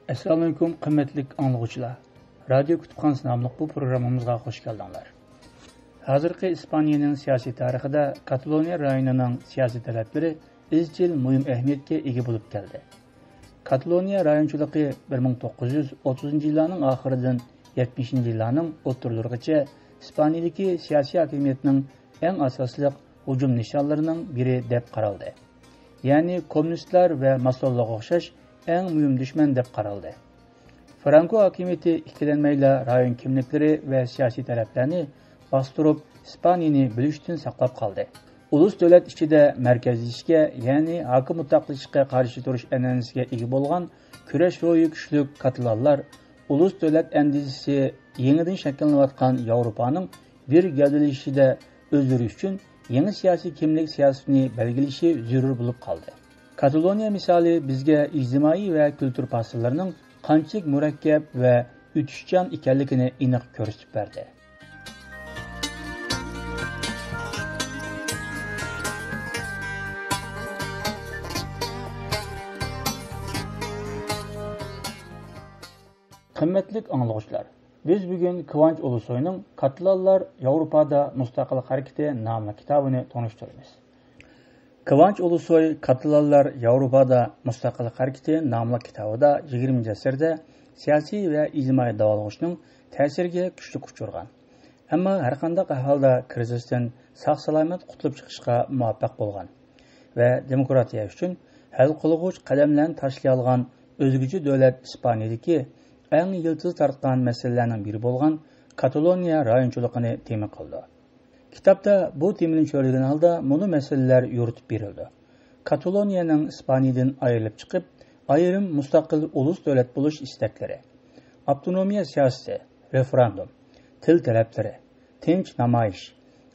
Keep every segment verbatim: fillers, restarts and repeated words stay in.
ئەسسالامۇئەلەيكۇم، قىممەتلىك ئاڭلىغۇچىلار! رادىيو كۇتۇپخانىسى ناملىق بۇ پروگراممىمىزغا خۇش كەلدىڭلار. ھازىرقى ئىسپانىيەنىڭ سىياسىي تارىخىدا كاتالونىيە رايونىنىڭ سىياسىي تەرەپلىرى ئىزچىل مۇھىم ئەھمىيەتكە ئىگە بولۇپ كەلدى. كاتالونىيە رايونچىلىقى بىر مىڭ توققۇز يۈز ئوتتۇزىنچى يىللارنىڭ ئاخىرىدىن يەتمىشىنچى يىللارنىڭ ئوتتۇرىلىرىغىچە ئىسپانىيەدىكى سىياسىي ھاكىمىيەتنىڭ ئەڭ ئاساسلىق ھۇجۇم نىشانلىرىنىڭ بىرى دەپ قارالدى. يەنى كوممۇنىستلار ۋە ماسونلارغا ئوخشاش ئەڭ مۇھىم دۈشمەن دەپ قارالدى. فرانكو ھاكىمىيىتى ئىككىلەنمەيلا رايون كىملىكلىرى ۋە سىياسىي تەرەپلەرنى باستۇرۇپ، ئىسپانىيىنى بۆلۈشتىن ساقلاپ قالدى. ئۇلۇس دۆلەت ئىچىدە مەركەزلىشىشكە، يەنى ھاكىم مۇتلەقلىشىشقا قارشى تۇرۇش ئەنئەنىسىگە ئىگە بولغان كۈرەش روھى كۈچلۈك كاتالانلار ئۇلۇس دۆلەت ئەندىزىسى يېڭىدىن شەكىللىنىۋاتقان ياۋروپانىڭ بىر گەۋدىلىشىشىدە ئۆزلىرى ئۈچۈن يېڭى سىياسىي كىملىك سىياسىتىنى بەلگىلىشى زۆرۈر بولۇپ قالدى. كاتالونىيە مىسالى بىزگە ئىجتىمائىي ۋە كۈلتۈر پاسىللىرىنىڭ قانچىلىك مۇرەككەپ ۋە ئۆتۈشچان ئىكەنلىكىنى ئېنىق كۆرسىتىپ بەردى. قىممەتلىك ئاڭلىغۇچىلار، بىز بۈگۈن كىۋانچ ئۇلۇسوينىڭ كاتالانلار ياۋروپادا مۇستەقىللىق ھەرىكىتى ناملىق كىتابىنى تونۇشتۇرىمىز. كىۋانچ ئۇلۇسوي كاتالانلار ياۋروپادا مۇستەقىللىق ھەرىكىتى ناملىق كىتابىدا يىگىرمىنچى ئەسىردە سىياسىي ۋە ئىجتىمائىي داۋالغۇشنىڭ تەسىرىگە كۈچلۈك ئۇچرىغان، ئەمما ھەرقانداق ئەھۋالدا كىرىزىستىن ساق-سالامەت قۇتۇلۇپ چىقىشقا مۇۋەپپەق بولغان ۋە دېموكراتىيە ئۈچۈن ھەل قىلغۇچ قەدەملەرنى تاشلىيالىغان ئۆزگىچە دۆلەت ئىسپانىيەدىكى ئەڭ يىلتىز تارتقان مەسىلىلەرنىڭ بىرى بولغان كاتالونىيە رايونچىلىقىنى تېما قىلىدۇ. كىتابتا بۇ تېمىنى چۆرىدىگەن ھالدا مۇنۇ مەسىلىلەر يورۇتۇپ بېرىلىدۇ. كاتالونىيەنىڭ ئىسپانىيەدىن ئايرىلىپ چىقىپ، ئايرىم مۇستەقىل ئۇلۇس دۆلەت بولۇش ئىستەكلىرى، ئاپتونومىيە سىياسىتى، رېفېراندۇم، تىل تەلەپلىرى، تىنچ نامايىش،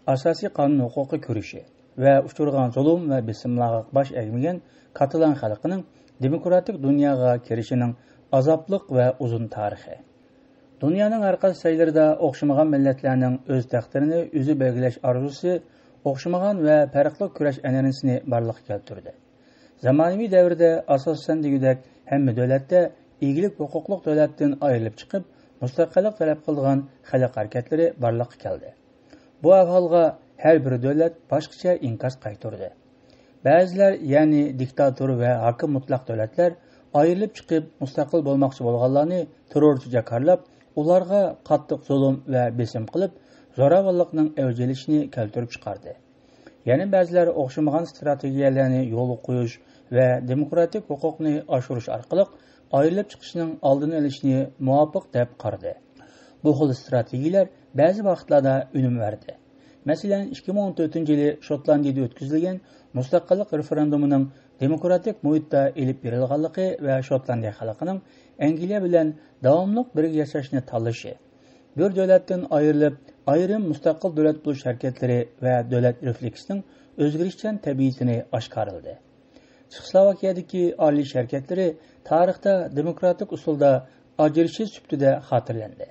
ئاساسىي قانۇن ھوقۇقى كۈرىشى ۋە ئۇچرىغان زۇلۇم ۋە بېسىملارغا باش ئەگمىگەن كاتالان خەلقىنىڭ دېموكراتىك دۇنياغا كىرىشىنىڭ ئازابلىق ۋە ئۇزۇن تارىخى. دۇنيانىڭ ھەر قايسى جايلىرىدا ئوخشىمىغان مىللەتلەرنىڭ ئۆز تەقدىرىنى ئۆزى بەلگىلەش ئارزۇسى ئوخشىمىغان ۋە پەرقلىق كۈرەش ئەنئەنىسىنى بارلىققا كەلتۈردى. زامانىۋى دەۋردە ئاساسەن دېگۈدەك ھەممە دۆلەتتە ئىگىلىك ھوقۇقلۇق دۆلەتتىن ئايرىلىپ چىقىپ، مۇستەقىللىق تەلەپ قىلىدىغان خەلق ھەرىكەتلىرى بارلىققا كەلدى. بۇ ئەھۋالغا ھەر بىر دۆلەت باشقىچە ئىنكاس قايتۇردى. بەزىلەر، يەنى دىكتاتور ۋە ھاكىم مۇتلەق دۆلەتلەر ئايرىلىپ چىقىپ مۇستەقىل بولماقچى بولغانلارنى تېررورچى جاكارلاپ، ئۇلارغا قاتتىق زۇلۇم ۋە بېسىم قىلىپ، زوراۋانلىقنىڭ ئەۋج ئېلىشىنى كەلتۈرۈپ چىقاردى. يەنە بەزىلەر ئوخشىمىغان ئىستراتېگىيەلەرنى يولغا قويۇش ۋە دېموكراتىك ھوقۇقنى ئاشۇرۇش ئارقىلىق ئايرىلىپ چىقىشنىڭ ئالدىنى ئېلىشنى مۇۋاپىق دەپ قارىدى. بۇ خىل ئىستراتېگىيەلەر بەزى ۋاقىتلاردا ئۈنۈم بەردى. مەسىلەن، ئىككى مىڭ ئون تۆتىنچى يىلى شوتلاندىيەدە ئۆتكۈزۈلگەن مۇستەقىللىق رېفېراندۇمىنىڭ دېموكراتىك مۇھىتتا ئېلىپ بېرىلغانلىقى ۋە شوتلاندىيە خەلقىنىڭ ئەنگلىيە بىلەن داۋاملىق بىرگە ياشاشنى تاللىشى، بىر دۆلەتتىن ئايرىلىپ، ئايرىم مۇستەقىل دۆلەت بولۇش ھەرىكەتلىرى ۋە دۆلەت رېفلېكسىنىڭ ئۆزگىرىشچان تەبىئىتىنى ئاشكارىلىدى. چېخوسلوۋاكىيەدىكى ئايرىلىش ھەرىكەتلىرى تارىختا دېموكراتىك ئۇسۇلدا ئاجرىشىش سۈپىتىدە خاتىرىلەندى.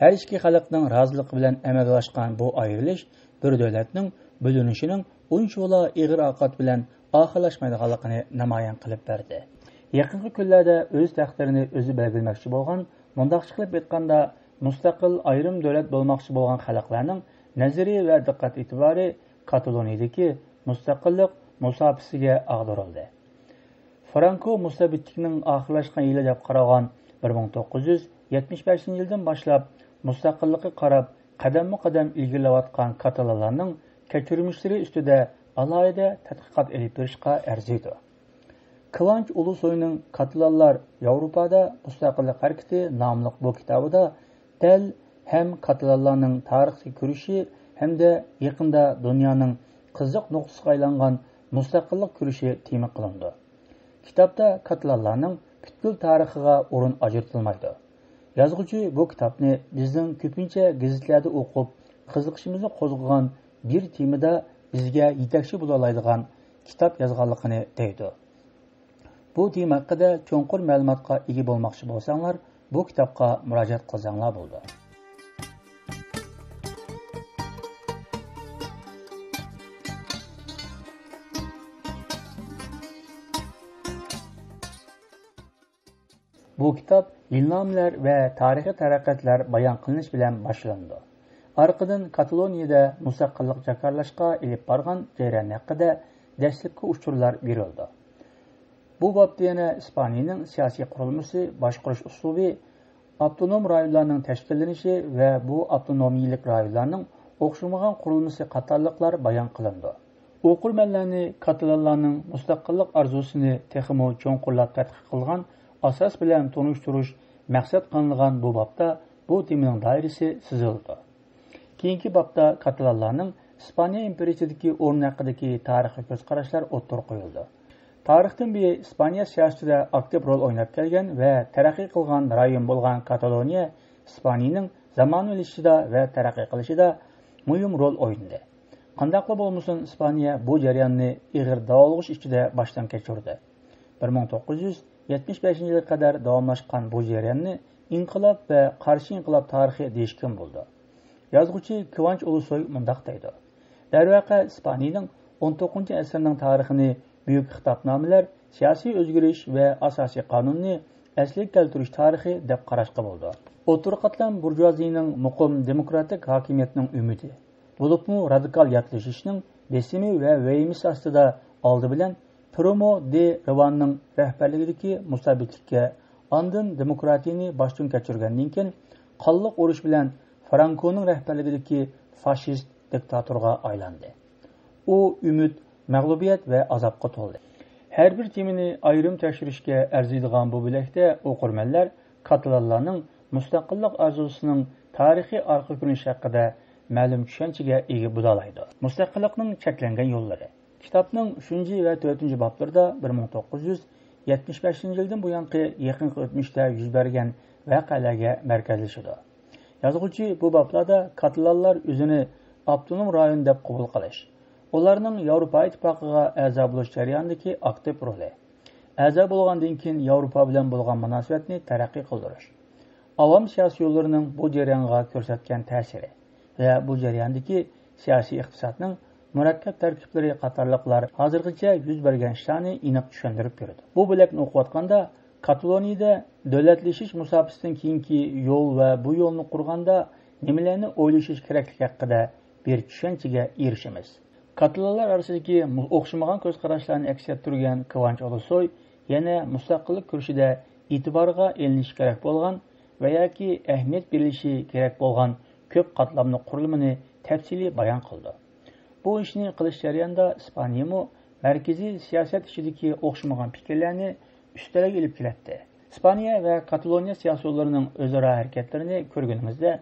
ھەر ئىككى خەلقنىڭ رازىلىقى بىلەن ئەمەلگە ئاشقان بۇ ئايرىلىش بىر دۆلەتنىڭ بۆلۈنۈشىنىڭ ئۇنچىۋالا ئېغىر ئاقىۋەت بىلەن ئاخىرلاشمايدىغانلىقىنى نامايان قىلىپ بەردى. يېقىنقى كۈنلەردە ئۆز تەقدىرىنى ئۆزى بەلگىلىمەكچى بولغان، مۇنداقچە قىلىپ ئېيتقاندا، مۇستەقىل ئايرىم دۆلەت بولماقچى بولغان خەلقلەرنىڭ نەزىرى ۋە دىققەت ئېتىبارى كاتالونىيەدىكى مۇستەقىللىق مۇساپىسىگە ئاغدۇرۇلدى. فرانكو مۇستەبىتلىكنىڭ ئاخىرلاشقان يىلى دەپ قارالغان بىر مىڭ توققۇز يۈز يەتمىش بەشىنچى يىلدىن باشلاپ مۇستەقىللىققا قاراپ قەدەممۇ قەدەم ئىلگىرىلەۋاتقان كاتالانلارنىڭ كەچۈرمىشلىرى ئۈستىدە ئالاھىدە تەتقىقات ئېلىپ بېرىشقا ئەرزىيدۇ. كىۋانچ ئۇلۇسوينىڭ كاتالانلار ياۋروپادا مۇستەقىللىق ھەرىكىتى ناملىق بۇ كىتابىدا دەل ھەم كاتالانلارنىڭ تارىختىكى كۈرىشى ھەمدە يېقىندا دۇنيانىڭ قىزىق نۇقتىسىغا ئايلانغان مۇستەقىللىق كۈرىشى تېما قىلىنىدۇ. كىتابتا كاتالانلارنىڭ پۈتكۈل تارىخىغا ئورۇن ئاجرىتىلمايدۇ. يازغۇچى بۇ كىتابنى بىزنىڭ كۆپىنچە گېزىتلەردە ئوقۇپ، قىزىقىشىمىزنى قوزغىغان بىر تېمىدا بىزگە يېتەكچى بولالايدىغان كىتاب يازغانلىقىنى دەيدۇ. بۇ تېما ھەققىدە چوڭقۇر مەلۇماتقا ئىگە بولماقچى بولساڭلار، بۇ كىتابقا مۇراجىئەت قىلساڭلار بولىدۇ. بۇ كىتاب يىلنامىلەر ۋە تارىخىي تەرەققىياتلار بايان قىلىنىش بىلەن باشلىنىدۇ. ئارقىدىن كاتالونىيەدە مۇستەقىللىق جاكارلاشقا ئېلىپ بارغان جەريان ھەققىدە دەسلەپكى ئۇچۇرلار بېرىلىدۇ. بۇ بابتا يەنە ئىسپانىيەنىڭ سىياسىي قۇرۇلمىسى، باشقۇرۇش ئۇسلۇبى، ئاپتونوم رايونلارنىڭ تەشكىللىنىشى ۋە بۇ ئاپتونومىيەلىك رايونلارنىڭ ئوخشىمىغان قۇرۇلمىسى قاتارلىقلار بايان قىلىنىدۇ. ئوقۇرمەنلەرنى كاتالانلارنىڭ مۇستەقىللىق ئارزۇسىنى تېخىمۇ چوڭقۇرلاپ تەتقىق قىلغان ئاساس بىلەن تونۇشتۇرۇش مەقسەت قىلىنغان بۇ بابتا بۇ تېمىنىڭ دائىرىسى سىزىلىدۇ. كېيىنكى بابتا كاتالانلارنىڭ ئىسپانىيە ئىمپېرىيىسىدىكى ئورنى ھەققىدىكى تارىخىي كۆز قاراشلار ئوتتۇرىغا قويۇلىدۇ. تارىختىن بېرى ئىسپانىيە سىياسىتىدە ئاكتىپ رول ئويناپ كەلگەن ۋە تەرەققىي قىلغان رايون بولغان كاتالونىيە ئىسپانىيەنىڭ زامانىۋىلىشىشىدا ۋە تەرەققىي قىلىشىدا مۇھىم رول ئوينىدى. قانداقلا بولمىسۇن، ئىسپانىيە بۇ جەرياننى ئېغىر داۋالغۇش ئىچىدە باشتىن كەچۈردى. بىر مىڭ توققۇز يۈز يەتمىش بەشىنچى يىلغا قەدەر داۋاملاشقان بۇ جەرياننى ئىنقىلاب ۋە قارشى ئىنقىلاب تارىخى دېيىشكىمۇ بولىدۇ. يازغۇچى كىۋانچ ئۇلۇسوي مۇنداق دەيدۇ: دەرۋەقە، ئىسپانىيەنىڭ ئون توققۇزىنچى ئەسىرنىڭ تارىخىنى بۈيۈك خىتابنامىلەر، سىياسىي ئۆزگىرىش ۋە ئاساسىي قانۇننى ئەسلىگە كەلتۈرۈش تارىخى دەپ قاراشقا بولىدۇ. ئوتتۇرا قاتلام بۇرژۇئازىيىنىڭ مۇقىم دېموكراتىك ھاكىمىيەتنىڭ ئۈمىدى، بولۇپمۇ رادىكال ياتلىشىشنىڭ بېسىمى ۋە ۋەھىمىسى ئاستىدا ئالدى بىلەن پرومو دې رىۋاننىڭ رەھبەرلىكىدىكى مۇستەبىتلىككە، ئاندىن دېموكراتىيىنى باشتىن كەچۈرگەندىن كېيىن، قانلىق ئۇرۇش بىلەن فرانكونىڭ رەھبەرلىكىدىكى فاشىست دىكتاتورغا ئايلاندى. ئۇ ئۈمىد، مەغلۇبىيەت ۋە ئازابقا تولدى. ھەر بىر تېمىنى ئايرىم تەكشۈرۈشكە ئەرزىيدىغان بۇ بۆلەكتە ئوقۇرمەنلەر كاتالانلارنىڭ مۇستەقىللىق ئارزۇسىنىڭ تارىخىي ئارقا كۆرۈنۈشى ھەققىدە مەلۇم چۈشەنچىگە ئىگە بولالايدۇ. مۇستەقىللىقنىڭ چەكلەنگەن يوللىرى. كىتابنىڭ ئۈچىنچى ۋە تۆتىنچى بابلىرىدا بىر مىڭ توققۇز يۈز يەتمىش بەشىنچى يىلدىن بۇيانقى يېقىنقى ئۆتمۈشتە يۈز بەرگەن ۋەقەلەرگە مەركەزلىشىدۇ. يازغۇچى بۇ بابلاردا كاتالانلار ئۆزىنى ئاپتونوم رايون دەپ قوبۇل قىلىش، ئۇلارنىڭ ياۋروپا ئىتتىپاقىغا ئەزا بولۇش جەريانىدىكى ئاكتىپ رولى، ئەزا بولغاندىن كېيىن ياۋروپا بىلەن بولغان مۇناسىۋەتنى تەرەققىي قىلدۇرۇش، ئاۋام سىياسىي يوللىرىنىڭ بۇ جەريانغا كۆرسەتكەن تەسىرى ۋە بۇ جەرياندىكى سىياسىي ئىقتىسادنىڭ مۇرەككەپ تەركىبلىرى قاتارلىقلار ھازىرغىچە يۈز بەرگەن ئىشلارنى ئېنىق چۈشەندۈرۈپ بېرىدۇ. بۇ بۆلەكنى ئوقۇۋاتقاندا، كاتالونىيەدە دۆلەتلىشىش مۇساپىسىدىن كېيىنكى يول ۋە بۇ يولنى قۇرغاندا نېمىلەرنى ئويلىشىش كېرەكلىكى ھەققىدە بىر چۈشەنچىگە ئېرىشىمىز. كاتالانلار ئارىسىدىكى مۇ-، ئوخشىمىغان كۆز قاراشلارنى ئەكس ئەتتۈرگەن كىۋانچ ئولىسوي يەنە مۇستەقىللىق كۈرىشىدە ئېتىبارغا ئېلىنىشى كېرەك بولغان ۋە ياكى ئەھمىيەت بېرىلىشى كېرەك بولغان كۆپ قاتلاملىق قۇرۇلمىنى تەپسىلىي بايان قىلىدۇ. بۇ ئىشنى قىلىش جەريانىدا ئىسپانىيەمۇ مەركىزىي سىياسەت ئىچىدىكى ئوخشىمىغان پىكىرلەرنى ئۈستەلگە ئېلىپ كېلەتتى. ئىسپانىيە ۋە كاتالونىيە سىياسىيونلىرىنىڭ ئۆزئارا ھەرىكەتلىرىنى كۆرگىنىڭىزدە،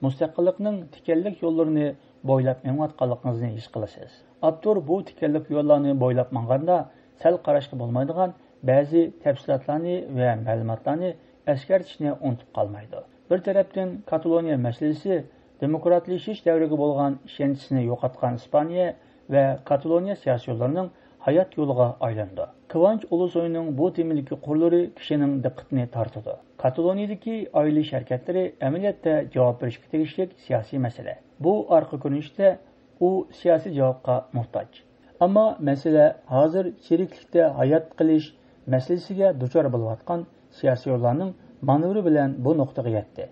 مۇستەقىللىقنىڭ تىكەنلىك يوللىرىنى بويلاپ مېڭىۋاتقانلىقىڭىزنى ھېس قىلىسىز. ئاپتور بۇ تىكەنلىك يوللارنى بويلاپ ماڭغاندا سەل قاراشقا بولمايدىغان بەزى تەپسىلاتلارنى ۋە مەلۇماتلارنى ئەسكەرتىشنى ئۇنتۇپ قالمايدۇ. بىر تەرەپتىن، كاتالونىيە مەسىلىسى دېموكراتلىشىش دەۋرىگە بولغان ئىشەنچىسىنى يوقاتقان ئىسپانىيە ۋە كاتالونىيە سىياسىيونلىرىنىڭ ھايات يولىغا ئايلىنىدۇ. كىۋانچ ئولىسوينىڭ بۇ تېمىدىكى قۇرلىرى كىشىنىڭ دىققىتىنى تارتىدۇ. كاتالونىيىدىكى ئايرىلىش ھەرىكەتلىرى ئەمەلىيەتتە جاۋاب بېرىشكە تېگىشلىك سىياسىي مەسىلە. بۇ ئارقا كۆرۈنۈشتە ئۇ سىياسىي جاۋابقا موھتاج. ئەمما مەسىلە ھازىر چىرىكلىكتە ھايات قېلىش مەسىلىسىگە دۇچار بولۇۋاتقان سىياسىيونلارنىڭ مانېۋرى بىلەن بۇ نۇقتىغا يەتتى.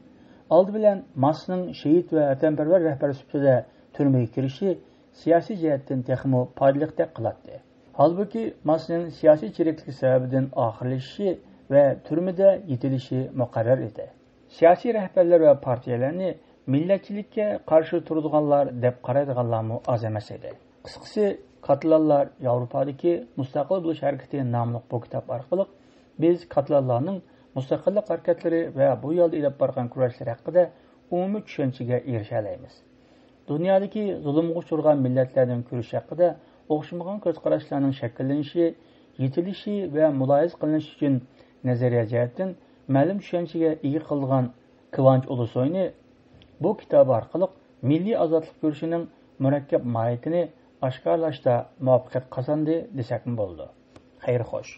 ئالدى بىلەن ماسنىڭ شېھىت ۋە ۋەتەنپەرۋەر رەھبەر سۈپىتىدە تۈرمىگە كىرىشى سىياسىي جەھەتتىن تېخىمۇ پايدىلىقتەك قىلاتتى. ھالبۇكى، ماسنىڭ سىياسىي چىرىكلىك سەۋەبىدىن ئاخىرلىشىشى ۋە تۈرمىدە يېتىلىشى مۇقەررەر ئىدى. سىياسىي رەھبەرلەر ۋە پارتىيەلەرنى مىللەتچىلىككە قارشى تۇرىدىغانلار دەپ قارايدىغانلارمۇ ئاز ئەمەس ئىدى. قىسقىسى، كاتالانلار ياۋروپادىكى مۇستەقىل بولۇش ھەرىكىتى ناملىق بۇ كىتاب ئارقىلىق بىز كاتالانلارنىڭ مۇستەقىللىق ھەرىكەتلىرى ۋە بۇ يولدا ئېلىپ بارغان كۈرەشلىرى ھەققىدە ئومۇمىي چۈشەنچىگە ئېرىشەلەيمىز. دۇنيادىكى زۇلۇمغا ئۇچرىغان مىللەتلەرنىڭ كۈرىشى ھەققىدە ئوخشىمىغان كۆز قاراشلارنىڭ شەكىللىنىشى، يېتىلىشى ۋە مۇلاھىزە قىلىنىشى ئۈچۈن نەزەرىيە جەھەتتىن مەلۇم چۈشەنچىگە ئىگە قىلىدىغان كىۋانچ ئۇلۇسوينى بۇ كىتابى ئارقىلىق مىللىي ئازادلىق كۈرىشىنىڭ مۇرەككەپ ماھىيىتىنى ئاشكارىلاشتا مۇۋەپپەقىيەت قازاندى دېسەكمۇ بولىدۇ. خەير خوش.